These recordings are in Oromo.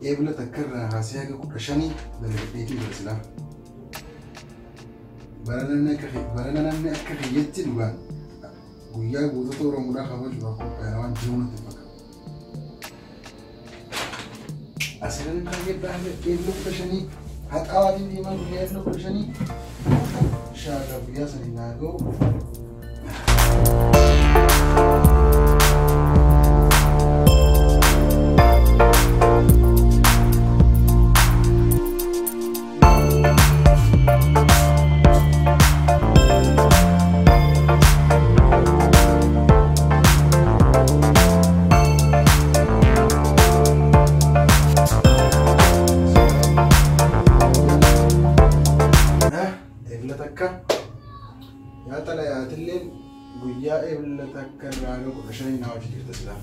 Eebila takka irraa kaasee haga 15 dalagadheetiin jira silaa. Barana namni akka kiyyatti dhugaan guyyaa gootota Oromoodhaa kabajuudhaaf qophaa'e waan jiru natti fakkaata. Asirratti kaayedhaa haga eebila 15 haxaawaatiin deemaa guyyaa eebila 15 inshaallah guyyaa sanii naa ga'u. Eebila takka yaa xalayaatilleen guyyaa eebila takka irraa haga 15 naa hojii jirta silaa.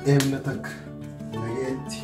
Eebila takka nagayetti.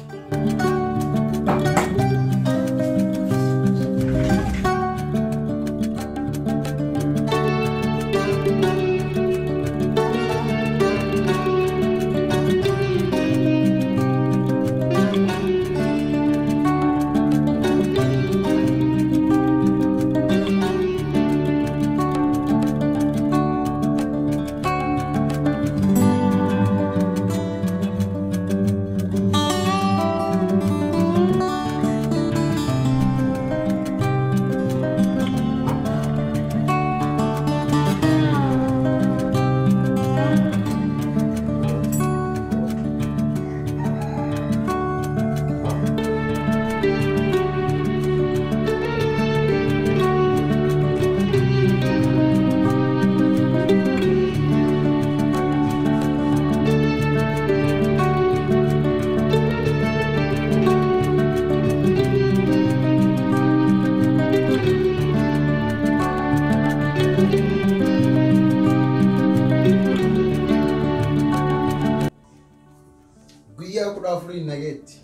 Guyyaa 14 nagayetti.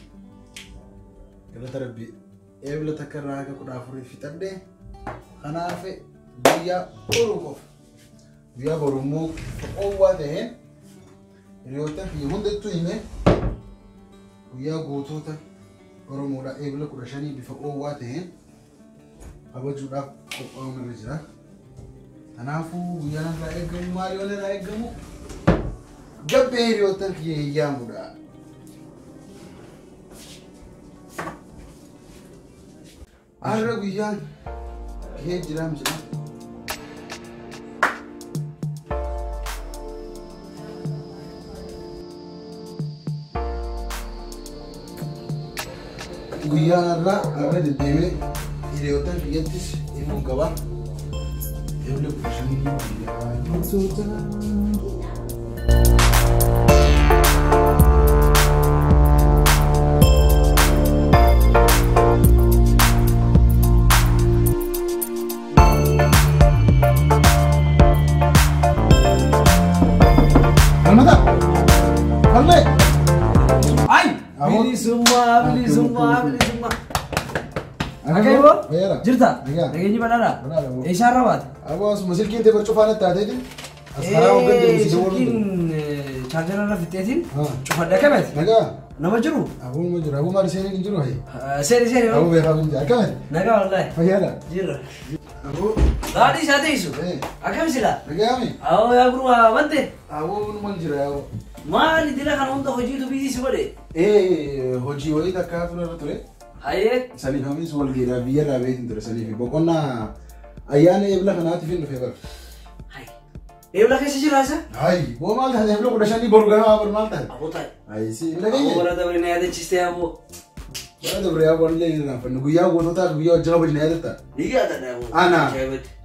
Galata Rabbii eebila takka irraa haga 14 fixadhee kanaaf guyyaa boruu qofa. Guyyaa boruu immoo qowwaa ta'een hiriyoota kiyya hundattuu himee guyyaa gootota Oromoodhaa eebila 15 bifa qowwaa ta'een kabajuudhaaf qophaa'uun irra jira. Kanaafuu guyyaan irraa eegamu maali waan irraa eegamu gabbee hiriyoota kiyya hiyyaamudha. Har'a guyyaan gahee jira miti. Guyyaan har'aa har'a deddeemee hiriyoota biyyattis himuun qaba. Eebla 15 guyyaa gootota. Falmata! Falmee! Ay! Bilisummaa, bilisummaa, bilisummaa. Akka yeroo? Jirta? Nageenyi badhaadha? Eessaa baate? Aboo asuma silkiin ta'e barcuu faana taateeti. As karaa hoggan deemu si dawwalu. Silkiin chaarjara irra fixeetiin cufadha kameti? Nagaa. Nama jiru? Aboo nama jiru. Aboo maali seenii hin jiru hayi? Seeni seeni. Aboo beekaa kun jira. Akkamati? Nagaa wallaahi. Fayyaadha? Jirra. Aboo. Daadhii isaa teessu? Akkam silaa? Nagaami? Aboo yaa gurmaa bante? Aboo numan jira yaa. Maali dila kana hunda hojiitu biizii si godhe? Hojii wayii takka ture irra ture. Hayyee. Saniifamis wal geedhaa biyyarraa beekin ture saniifi boqonnaa ayyaana eebla kanaatiif hin dhufe bara. Hayi. Eebla keessa jira isa? Hayi. Boo maal taate eebla 15 boru ganama boru maal taate? Aboo taate. Hayi si eebla keenya. Aboo bara dabre na yaadachiiste aboo. Bara dabre yaa boon illee hin irraanfannu guyyaa goototaa guyyaa hojii kabajna yaadatta. Ni yaadadha aboo. Ana.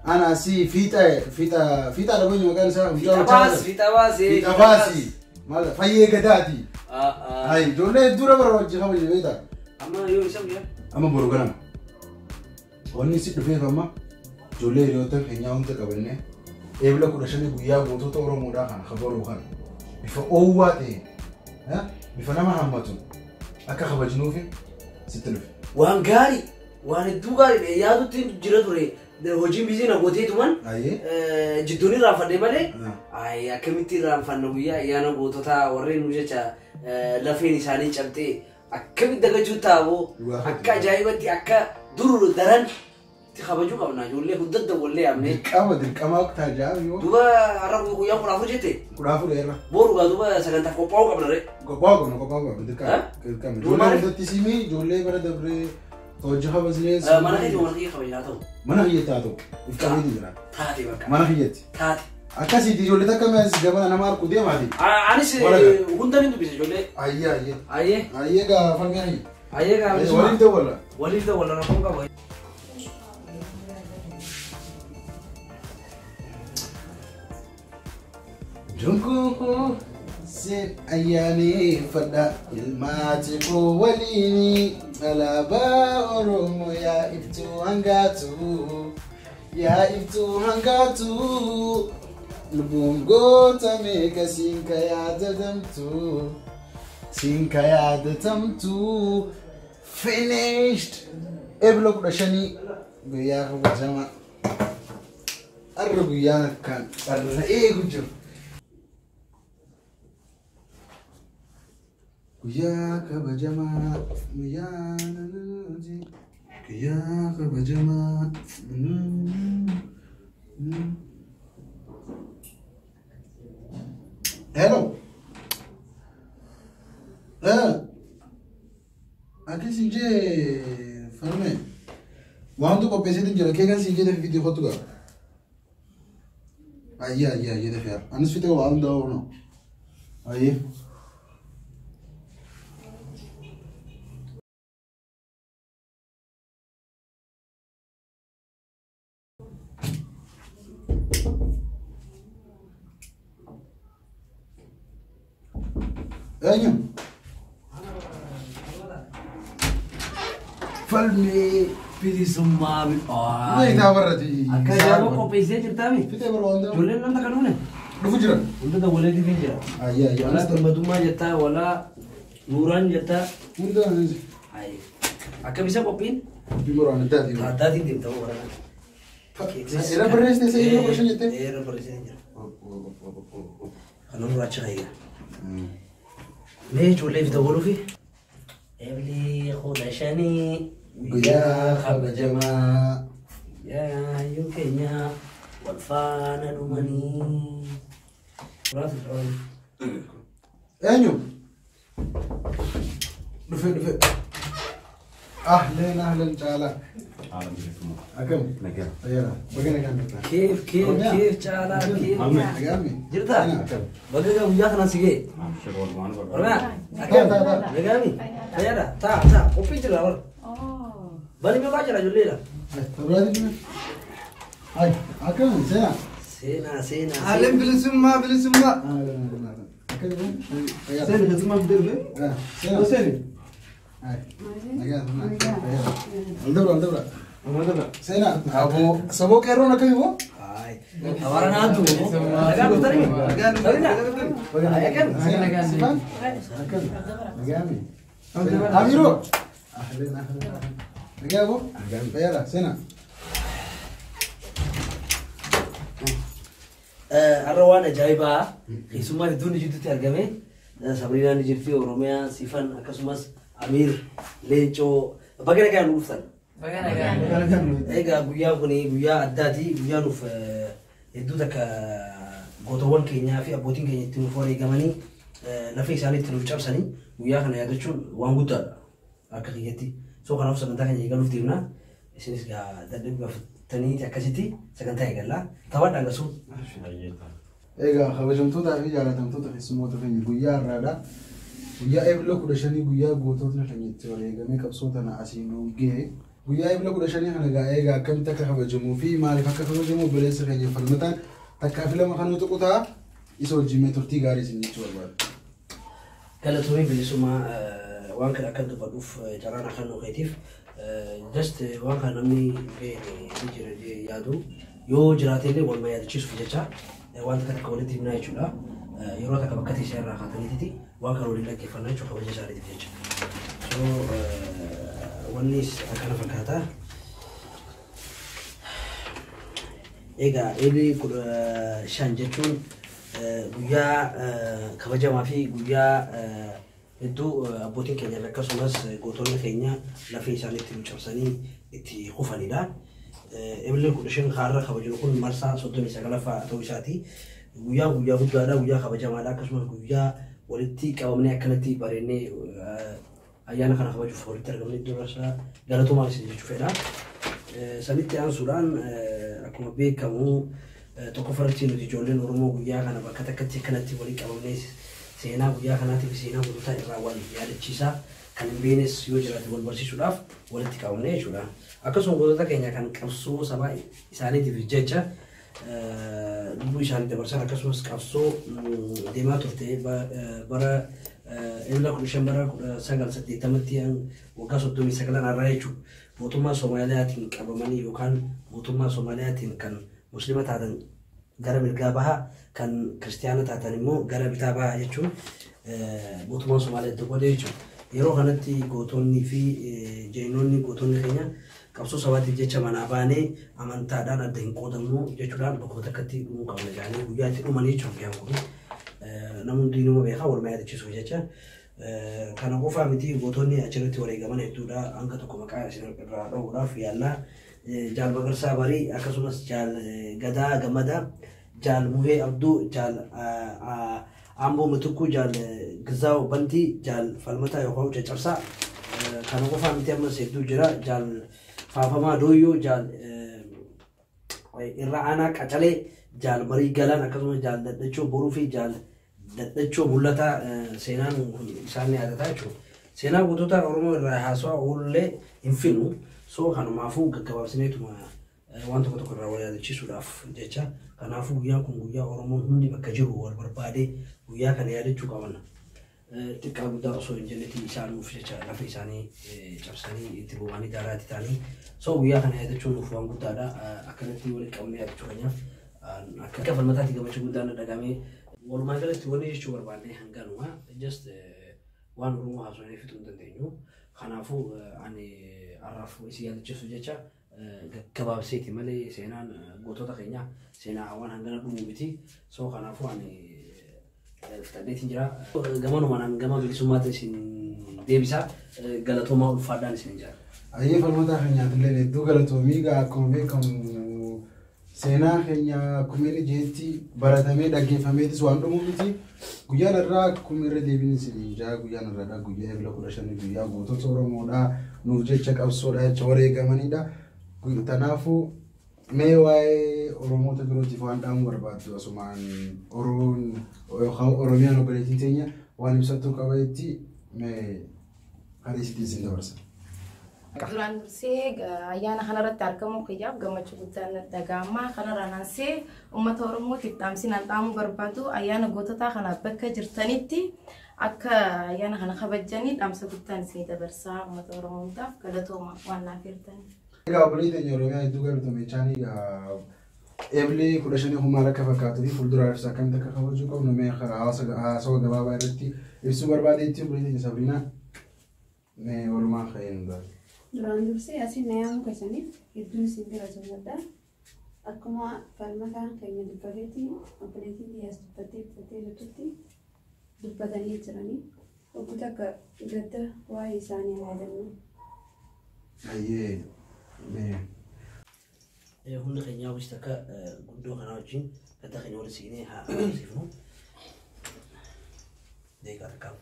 Ana si fiixa fiixa fiixa dha maqaan isaa. Fiixa baas fiixa baas. Fiixa baasi. Maal fayyee gadaati. Hayi ijoollee hedduu bara hojii kabajna beektaa. Amma yoo isa guyyaa? Amma boru ganama. Wanni si dhufeef amma ijoollee hiriyoota keenyaa hunda qabannee eebla 15 guyyaa gootota Oromoodhaa kana kabaruu kana bifa oowwaa ta'een bifa nama hammatu akka kabajnuufi sitti dhufe. Waan gaarii waan hedduu gaarii yaadutti jira ture hojiin biizii na gooteetuman jidduun irraanfadhe malee akkamitti irraanfanna guyyaa ayyaana goototaa warreen nu jecha lafeen isaanii cabxee akkamitti dagachuu taaboo akka ajaa'ibatti akka dur daran itti kabajuu qabna ijoollee hunda dawwallee yaamnee. Dirqama dirqama tajaajila yoo. Duuba har'a guyyaa 14 jette. 14 irra. Boru gaa duuba sagantaaf qophaa'uu qabna ree. Qophaa'uu qabna qophaa'uu qabna dirqama. Dirqama. Ijoollee hundatti simii ijoollee bara dabree hojii kabajnee. Mana keetti mana kiyya kabajnaa ta'u. Mana kiyyetti haa ta'u. If qabeetii jira. Taate bakka. Mana kiyyetti. Taate. Akkasitti ijoollee takka mi'as gabana nama harku deemaati. Anis hunda ni dubbisa ijoollee. Ayyee ayyee. Ayyee. Ayyee gaa falmee ayyee. Ayyee gaa. Waliif dawwalla. Waliif dawwalla rakkoo qaba. Dunkuu seen ayyaaneffadha ilmaati koo waliini alaabaa Oromoo yaa iftuu hangaatu yaa iftuu hangaatu lubbuun goota meeqa siinka yaadatamtu siinka yaadatamtu finished eebla 15 guyyaa kabajamaa har'a guyyaan akkaan har'a eegu jiru. Guyyaa kabajamaa guyyaa guyyaa kabajamaa. Hello. Akka siin jee falme waantu qopheessitu jira keekan siin jee dafii kottu gaa. Ayyee ayyee ayyee dafii haa. Anis fitee waan hundaa ooluu. Ayyee. Eenyu? Falmee bilisummaa Meetaa barraati. Akka ajaa'iba qopheessee jirtaami. Fitee bara waan ta'u. Ijoolleen namta kan dhuune. Dhufu jiran. Hunda dawwalee dhufee jira. Ayyee ayyee. Walaa gammadummaa jettaa walaa nuuraan jettaa. Hunda Ayyee. Akkam isa qophiin? Qophiin bara waan addaati. Addaatiin deemta bara. Irra barreessitee isa eebla 15 jettee? Irra barreessitee jira. Kan nuraacha kayya. Mee ijoolleef dawwaluufi? Eebli 15 guyyaa kabajamaa. Guyyaa hayyuu keenya wal faana dhumanii. Eenyu? Dhufe dhufe. Ahleen ahleen caalaa. Akkam? Fayyaadha. Baga nagaan dhuftan. Keef keef keef caalaa keef. Nagaami? Jirta? Baga guyyaa kanaan si ga'e. Oromiyaa akkam? Nagaami? Fayyaadha. Taa taa qophii jira bara. Bani meeqaa jira ijoolleedha? Tabraati jira. Ay, akkam seenaa? Seenaa seenaa. Aleen bilisummaa bilisummaa. Akkam? Fayyaadha. Seeni bilisummaa bidirbe. Seenaa. Seeni. Ay, nagaa fayyaadha. Al dabra al dabra. Seenaa. Aboo saboo qeerroon akkamii boo? Abaara naantu. Nagaan dhuftanii? Nagaan dhuftanii. Akkam? Seenaa. Sifaan? Akkam? Nagaami? Amiroo? Ahleen ahleen. Nagaa boo? Fayyaadha. Seenaa. Har'a waan ajaa'ibaa keessummaan hedduun jidduutti argame. Sabriinaan ni jirti Oromiyaa, Sifan akkasumas Amiir, Leencoo baga nagaan dhuftan. Egaa guyyaan kun guyyaa addaati. Guyyaa nuuf hedduu takka gootowwan keenyaa fi abbootiin keenya itti nuuf wareegamanii lafa isaanii itti nuuf cabsanii guyyaa kana yaadachuun waan guddaadha akka kiyyatti. So kanaaf sagantaa keenya eegaluuf deemna. Isinis gaa dadhabbii baafatanii akkasitti sagantaa eegallaa. Taphaadhaan gasuu. Egaa kabajamtootaa fi jaalatamtoota keessummoota keenya guyyaa har'aadha. Guyyaa eebila 15 guyyaa goototni keenya itti wareegamee qabsoo tana asiin nuuf gahe. Guyyaa eebila 15 kana egaa egaa akkamitti akka kabajamuu fi maaliif akka kabajamu obboleessa keenya falmataan takkaa fi lama kan nuti qutaa isa wajjin mee turtii gaarii isin jechuu barbaada. Galatoomii bilisummaa waan kana akka dubbadhuuf carraan akka nu keetiif just waan kana namni beekne ni jira jedhee yaadu yoo jiraate illee waluma yaadachiisuuf jecha waan takka takka walitti himnaa jechuudha. Yeroo takka bakka teessee irraa kaataniititi waan kana waliin dhaggeeffannaa jechuudha kabaja isaaniitiif jecha. So wannis akkana fakkaata. Egaa eebbi 15 jechuun guyyaa kabajamaa fi guyyaa hedduu abbootiin keenya akkasumas gootonni keenya lafee isaanii itti cabsanii itti kufanidha. Eebbi 15 har'a kabajnu kun marsaa 39ffaa ta'uu isaati. Guyyaa guyyaa guddaadha, guyyaa kabajamaadha akkasumas guyyaa walitti qabamnee akkanatti bareennee ayyaana kana kabajuuf walitti argamnee durasa galatoomaa isin jechuu fedha. Sanitti aansuudhaan akkuma beekamu tokkoffaratti nuti ijoolleen Oromoo guyyaa kana bakka takkatti akkanatti walitti qabamnee seenaa guyyaa kanaatiif seenaa gootota irraa wal yaadachiisaa kan hin beeknes yoo jiraate wal barsiisuudhaaf walitti qabamnee jechuudha. Akkasuma gootota keenya kan qabsoo sabaa isaaniitiif jecha lubbuu isaanii dabarsan akkasumas qabsoo deemaa turte bara eebila 15 bara 1980tti waggaa 39 har'aa jechuudha. Mootummaa Soomaaliyaatiin qabamanii yookaan mootummaa Soomaaliyaatiin kan Muslima taatan gara mirgaa bahaa kan Kiristiyaana taatan immoo gara bitaa bahaa jechuun mootummaan Somaaliyaa itti qoodee jechuudha. Yeroo kanatti gootonni fi jeenonni gootonni keenya qabsoo sabaatiif jecha manaa baanee amantaadhaan adda hin qoodamnu jechuudhaan bakka takkatti dhumuu qabna jedhanii guyyaa itti dhumanii jechuudha guyyaan kun. Namni hundinuu beekaa walumaa yaadachiisuuf jecha. Kana qofaa miti gootonni achirratti wareegaman hedduudha hanga tokko maqaa isin irraa dhowuudhaaf yaallaa. Jaal Magarsaa Barii akkasumas Jaal Gadaa Gammadaa, Jaal Muhee Abduu, Jaal Amboo Mitukkuu, Jaal Gizaaw Bantii, Jaal Falmataa yookaan Caccabsaa. Kana qofaa miti ammas hedduu jira. Jaal Faafamaa Dooyyoo, Jaal Irra Aanaa Qacalee, Jaal Marii Galaan akkasumas Jaal Dadhachoo Boruu fi Jaal Dadhachoo Mul'ataa seenaan kun isaan ni yaadataa jechuudha. Seenaa gootota Oromoo irraa haasawaa oolullee hin finu. So kanumaafuu gaggabaabsineetuma waan tokko tokko irraa wal yaadachiisuudhaaf jecha. Kanaafuu guyyaan kun guyyaa Oromoon hundi bakka jiru wal barbaadee guyyaa kana yaadachuu qabna. Xiqqaa guddaa osoo hin jennetti isaan nuuf jecha lafa isaanii cabsanii itti boba'anii daaraatti ta'anii. So guyyaa kana yaadachuun nuuf waan guddaadha. Akkanatti walitti qabnee yaadachuu keenyaaf akka falmataatti gammachuu guddaan dhagahame. Walumaa galatti wanni jechuu barbaanne hanganuma just waan Oromoo haasofnee fixuu hin dandeenyu. Kanaafuu ani har'aaf isin yaadachiisu jecha gaggabaabseeti malee seenaan gootota keenyaa seenaa waan hangana dhumuu miti. So kanaafuu ani fixadheetiin jira. Gamanumaan gama bilisummaatti isin deebisa. Galatoomaa ulfaadhaan isin jira. Ayyee falmataa keenyaaf hedduu galatoomii egaa akkuma beekamu seenaa keenya akkuma inni jeetti baratamee dhaggeeffameetis waan dhumu miti. Guyyaan irraa akkuma irra deebiin isin jaa guyyaan irraadha guyyaa eebila 15 guyyaa gootota Oromoodha nuuf jecha qabsoodha jecha wareegamanidha. Kanaafuu mee waa'ee Oromoota birootiif waan dhaamuu barbaaddu asumaan Oromoon yookaan Oromiyaan obboleettiin teenya waan ibsattuu qabatetti mee karaa isiitiin isin dabarsa. Duraan dursee ayyaana kanarratti argamuu kiyyaaf gammachuu guddaan natti dhaga'ama. Kanarraan aansee uummata Oromootiif dhaamsinaan dhaamuu barbaadu ayyaana goototaa kana bakka jirtanitti akka ayyaana kana kabajanii dhaamsa guddaan isinii dabarsaa uummata Oromoo hundaaf galatooma waan naaf hirtaniif. Egaa obboleettii teenya Oromiyaa hedduu galatoomi jechaanii egaa eebli 15 kun maal akka fakkaatuu fi fuulduraaf ibsa akkamitti akka kabajuu qabnu mee haasawa gabaabaa irratti ibsuu barbaadeetti obboleettii teenya Sabriinaa mee walumaan ka'ee nu gaafate. Duraan dursee asiin na yaamuu keessaniif hedduun isin galateeffadha. Akkuma falmataan keenya dubbateetti obboleettiin kiyyaas dubbattee dubbattee jirtutti dubbatanii jiranii. Obbo takka gadda waa'ee isaanii yaadannu. Ayyee mee. Humna keenyaa wajjin takka guddoo kanaa wajjin gadda keenya waliin siinee haa agarsiifnu. Deeqaa takkaaf.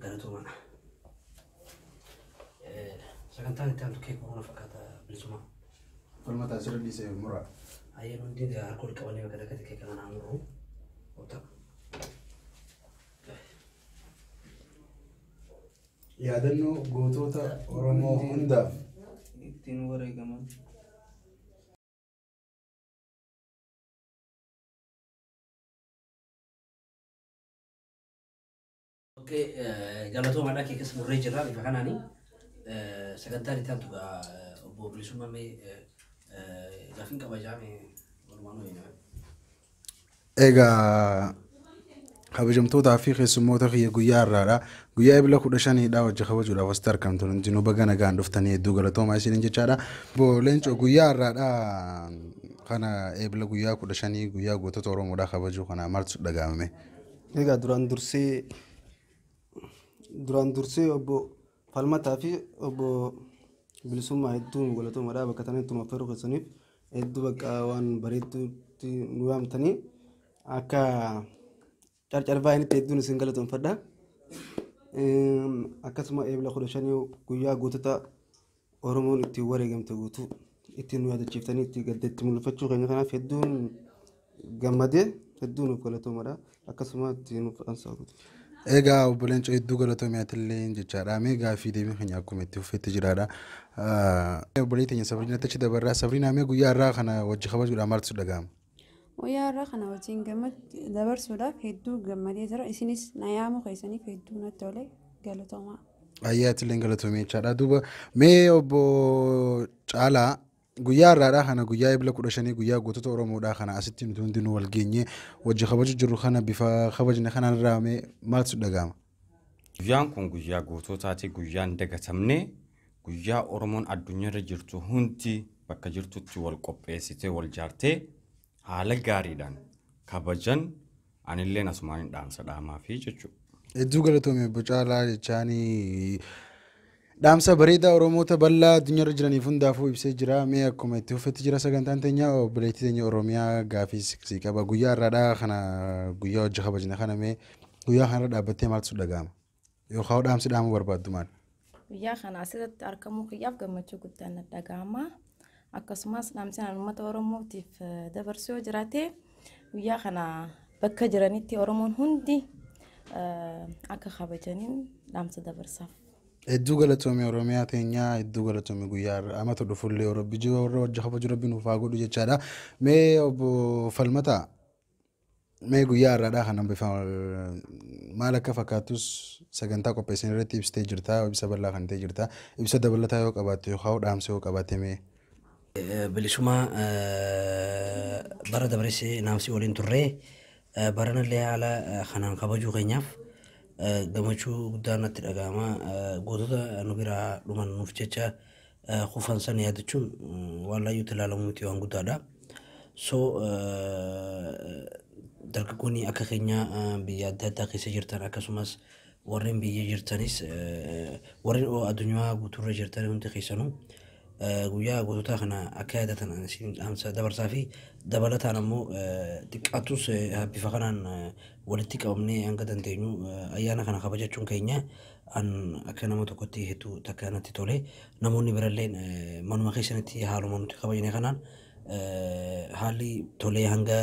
Galatoomaa. Sagantaan itti aantu keekoo kana fakkaata bilisummaa. Falmataa asirra dhiisee muraa. Ayyeen hundi harka ol qabanii bakka takkatti keeka kana haa murru. Oota. Yaadannoo gootota Oromoo hundaaf. Ittiin wareegaman. Okay, galatoomaadha keekas murree jirra bifa kanaani. Sagantaan itti aantu obbo Bilisummaa mee gaafiin kabajaa mee walumaan hojii. Egaa kabajamtootaa fi keessummoota kiyya guyyaa har'aadha. Guyyaa eebila 15dha wajji kabajuudhaaf asitti argamtan hundinuu baga nagaan dhuftanii hedduu galatoomaa isiniin jechaadha. Obbo Leencoo guyyaa har'aadha kana eebila guyyaa 15 guyyaa gootota Oromoodhaa kabajuu kana maaltu dhaga'ame? Egaa duraan dursee obbo Falmataa fi obbo Bilisummaa hedduun galatoomaadha bakka tanatti nu affeeruu keessaniif hedduu bakka waan bareedduutti nu waamtanii akka carcar baay'initti hedduun isin galatoomfadha. Akkasuma eebila 15 guyyaa gootota Oromoon ittiin wareegamte guutuu ittiin nu yaadachiiftanii itti gaddeetti mul'ifachuu keenya kanaaf hedduun gammadee hedduu nuuf galatoomaadha. Akkasuma ittiin nuuf ansaa guutuu. Egaa obbo Leencoo hedduu galatoomii atillee jechaadha. Mee gaaffii deebii keenya akkuma itti fufetti jiraadha. Obboleettii teenya Sabriinatti achi dabarraa. Sabriinaa mee guyyaa har'aa kana wajji kabajuudhaan maaltu dhaga'ama? Guyyaa har'aa kana wajjin dabarsuudhaaf hedduu gammadee jira. Isinis na yaamuu keessaniif hedduu natti tole galatoomaa. Ayyaa atillee galatoomii jechaadha. Duuba mee obbo Caalaa guyyaa har'aadhaa kana guyyaa eebila 15 guyyaa gootota Oromoodhaa kana asitti nuti hundinuu wal geenyee wajji kabaju jirru kana bifa kabajne kanaan irraa mee maaltu dhaga'ama? Guyyaan kun guyyaa goototaati. Guyyaan dagatamne guyyaa Oromoon addunyaarra jirtu hundi bakka jirtutti wal qopheessitee wal jaartee haala gaariidhaan kabajan anilleen asumaan hin dhaamsa dhaamaa fi jechuudha. Hedduu galatoomii obbo Caalaa jechaanii dhaamsa bareedaa Oromoota bal'aa addunyaarra jiraniif hundaafuu ibsee jira. Mee akkuma itti fufetti jira sagantaan teenya obboleettii teenya Oromiyaa gaaffii si qaba. Guyyaa har'aadhaa kana guyyaa hojii kabajne kana mee guyyaa kanarra dhaabbattee maaltu dhaga'ama? Yookaan dhaamsi dhaamuu barbaaddu maal? Guyyaa kana asirratti argamuu kiyyaaf gammachuu guddaan natti dhaga'ama. Akkasumas dhaamsi ani uummata Oromootiif dabarsuu yoo jiraate guyyaa kana bakka jiranitti Oromoon hundi akka kabajaniin dhaamsa dabarsaaf. Hedduu galatoomii Oromiyaa teenyaa hedduu galatoomii guyyaa amata dhufullee Rabbi jiru warra wajji kabaju Rabbi nuuf haa godhu jechaadha. Mee obbo Falmataa mee guyyaa har'aadhaa kana bifa maal akka fakkaattus sagantaa qopheessan irratti ibsitee jirta ibsa bal'aa kan ta'e jirta ibsa dabalataa yoo qabaatte yookaan dhaamsa yoo qabaatte mee. Bilisummaa bara dabarsee naamsi waliin turree baranallee haala kanaan kabajuu keenyaaf gammachuu guddaan natti dhaga'ama. Gootota nu biraa dhuman nuuf jecha kufan sana yaadachuun waan laayyuutti ilaalamu miti waan guddaadha. So Dargaggoonni akka keenya biyya adda addaa keessa jirtan, akkasumas warreen biyya jirtanis, warreen addunyaa guutuurra jirtan hundi keessanuu guyyaa goototaa kana akka yaadatan isin dhaamsa dabarsaa fi dabalataan ammoo xiqqaatus bifa kanaan walitti qabamnee hanga dandeenyu ayyaana kana kabajachuun keenya an akka nama tokkotti hedduu takka natti tole. Namoonni biralleen manuma keessanitti haaluma nuti kabajne kanaan haalli tolee hanga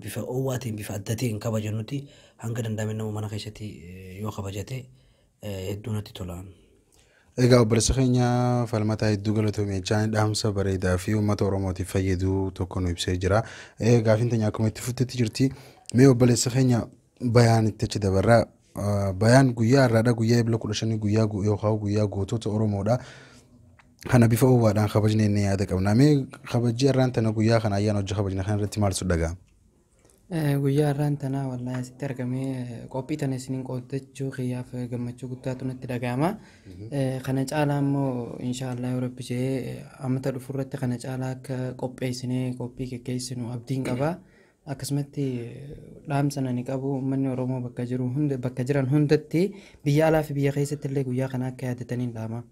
bifa oowwaatiin, bifa adda ta'een kabajannutti, hanga danda'ame nama mana keessatti yoo kabajate hedduu natti tola. Egaa obboleessa keenya Falmataa, hedduu galatoomii jechaan, dhaamsa bareedaa fi uummata Oromootiif fayyadu tokko nu ibsee jira. Gaafiin teenya akkuma itti fuftetti jirti. Mee obboleessa keenya Bayaan itti achi dabarraa. Bayaan, guyyaa har'aadha, guyyaa Eebila 15, guyyaa yookaan guyyaa gootota Oromoodha. Kana bifa oowwaadhaan kabajnee inni yaada qabna. Mee kabajjii har'aan tana guyyaa kana ayyaana hojii kabajna kana irratti maaltu dhaga'ama? Guyyaa har'aan tanaa wallaahi asitti argamee qophii tana isiniin qooddachuu kiyyaaf gammachuu guddaatu natti dhaga'ama. Kana caalaa immoo inshaallah yoo Rabbi jedhee amata dhufu irratti kana caalaa akka qopheessinee qophii geggeessinu abdiin qaba. Akkasumatti dhaamsa ani qabu, uummanni Oromoo bakka jiru hunda, bakka jiran hundatti, biyya alaa fi biyya keessatti illee guyyaa kana akka yaadataniin dhaama.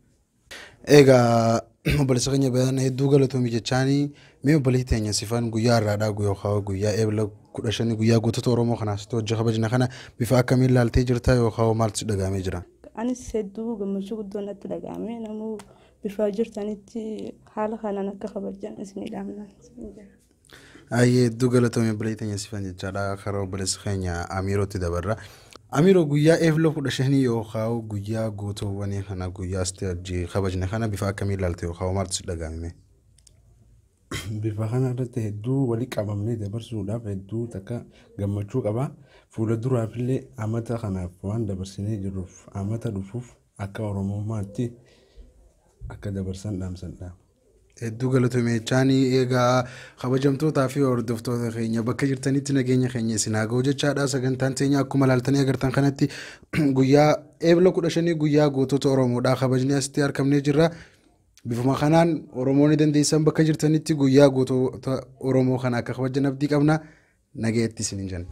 Egaa obboleessa keenya Bayaan, hedduu galatoomii jechaanii, mee obboleettii teenya Sifan, guyyaa har'aadhaa yookaan guyyaa Eebila 15, guyyaa gootota Oromoo kanaas hojii kabajna kana bifa akkamiin ilaaltee jirta yookaan maaltu si dhaga'amee jira? Anis hedduu gammachuu guddoo natti dhaga'ame. Namuu bifa jirtanitti haala kanaan akka kabajan isinii dhaamna. Ayyee, hedduu galatoomii obboleettii teenya Sifan jechaadha. Karaa obboleessa keenya Amiirootti dabarra. Amiiroo, guyyaa Eebila 15 yookaan guyyaa gootowwanii kana, guyyaa asitti hojii kabajna kana bifa akkamiin ilaalte yookaan maaltu si dhaga'ame? Bifa kana irratti hedduu walii qabamnee dabarsuudhaaf hedduu takka gammachuu qaba. Fuula duraafillee amata kanaaf waan dabarsinee jirruuf amata dhufuuf akka Oromummaatti akka dabarsan dhaamsan dhaama. Hedduu galatoomii jechaanii, egaa kabajamtootaa fi hordoftoota keenya, bakka jirtanitti nageenya keenya isin haa ga'u jechaadha. Sagantaan teenya akkuma ilaaltanii agartan kanatti guyyaa Eebila 15, guyyaa gootota Oromoodha kabajnee asitti argamnee jirra. Bifuma kanaan Oromoonni dandeessan bakka jirtanitti guyyaa gootota Oromoo kana akka kabajan abdii qabna. Nageetti isiniin jenna.